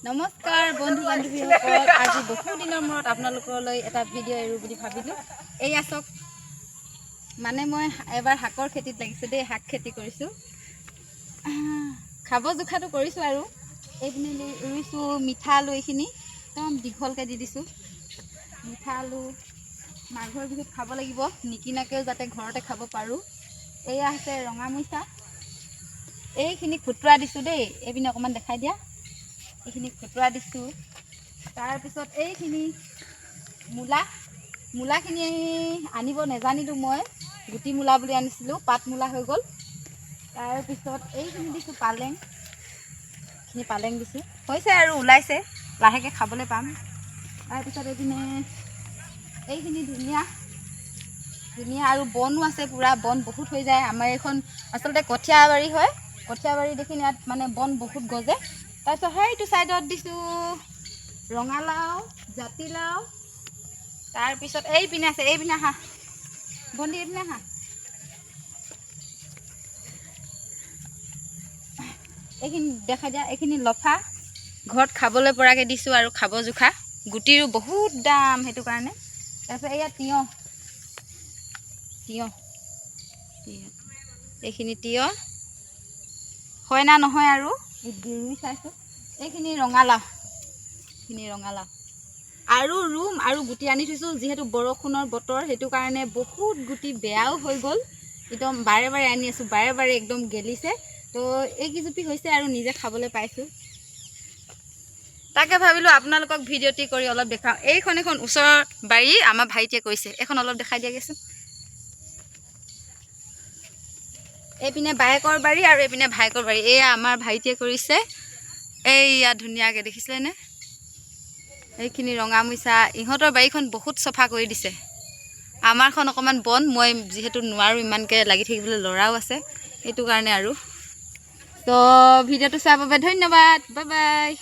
নমস্কাৰ বন্ধু বান্ধৱীসকল, আজি বহু দিনৰ মূৰত আপোনালোকলৈ এটা ভিডিঅ' এৰো বুলি ভাবিলোঁ। এইয়া চাওক, মানে মই এবাৰ শাকৰ খেতিত লাগিছোঁ দেই। শাক খেতি কৰিছোঁ, খাব জোখাটো কৰিছোঁ। আৰু এইপিনে ৰুইছোঁ মিঠা আলু। এইখিনি একদম দীঘলকৈ দি দিছোঁ মিঠা আলু। মাঘৰ বিহুত খাব লাগিব, নিকিনাকৈও যাতে ঘৰতে খাব পাৰোঁ। এয়া হৈছে ৰঙা মৰিচা। এইখিনি খুতুৰা দিছোঁ দেই। এইপিনে অকণমান দেখাই দিয়া। এইখিনি খুতুৰা দিছোঁ। তাৰপিছত এইখিনি মূলা। মূলাখিনি আনিব নেজানিলোঁ মই, গুটি মূলা বুলি আনিছিলোঁ, পাত মূলা হৈ গ'ল। তাৰপিছত এইখিনি দিছোঁ পালেং। এইখিনি পালেং দিছোঁ, হৈছে আৰু ওলাইছে, লাহেকৈ খাবলৈ পাম। তাৰপিছত এইপিনে এইখিনি ধুনীয়া ধুনীয়া আৰু বনো আছে, পূৰা বন বহুত হৈ যায়। আমাৰ এইখন আচলতে কঠীয়াবাৰী হয়। কঠীয়াবাৰী দেখি ইয়াত মানে বন বহুত গজে। তাৰপিছত সেইটো ছাইডত দিছোঁ ৰঙালাও, জাতিলাও। তাৰপিছত এইপিনে আছে, এইপিনে আহা ভণ্টি, এইপিনে আহা। এইখিনি দেখাই দিয়া। এইখিনি লফা, ঘৰত খাবলৈ পৰাকৈ দিছোঁ আৰু খাব জোখা। গুটিৰো বহুত দাম, সেইটো কাৰণে। তাৰপিছত এয়া তিয়ঁহ, তিয়ঁহ, তিয়ঁহ, এইখিনি তিয়ঁহ হয় না নহয় আৰু ৰুই চাইছোঁ। এইখিনি ৰঙালাও, এইখিনি ৰঙালাও আৰু ৰুম আৰু গুটি আনি থৈছোঁ। যিহেতু বৰষুণৰ বতৰ, সেইটো কাৰণে বহুত গুটি বেয়াও হৈ গ'ল। একদম বাৰে বাৰে আনি আছোঁ, বাৰে বাৰে একদম গেলিছে। তো এইকেইজুপি হৈছে আৰু নিজে খাবলৈ পাইছোঁ। তাকে ভাবিলোঁ আপোনালোকক ভিডিঅ'টি কৰি অলপ দেখাওঁ। এইখন এখন ওচৰৰ বাৰী, আমাৰ ভাইটিয়ে কৰিছে। এইখন অলপ দেখাই দিয়াগৈচোন। এইপিনে বায়েকৰ বাৰী আৰু এইপিনে ভায়েকৰ বাৰী। এয়া আমাৰ ভাইটিয়ে কৰিছে। এইয়া ধুনীয়াকৈ দেখিছিলেনে? এইখিনি ৰঙা মৰিচা। ইহঁতৰ বাৰীখন বহুত চফা কৰি দিছে, আমাৰখন অকণমান বন। মই যিহেতু নোৱাৰোঁ ইমানকৈ লাগি থাকিবলৈ, ল'ৰাও আছে, সেইটো কাৰণে আৰু। তো ভিডিঅ'টো চোৱাৰ বাবে ধন্যবাদ। Bye bye.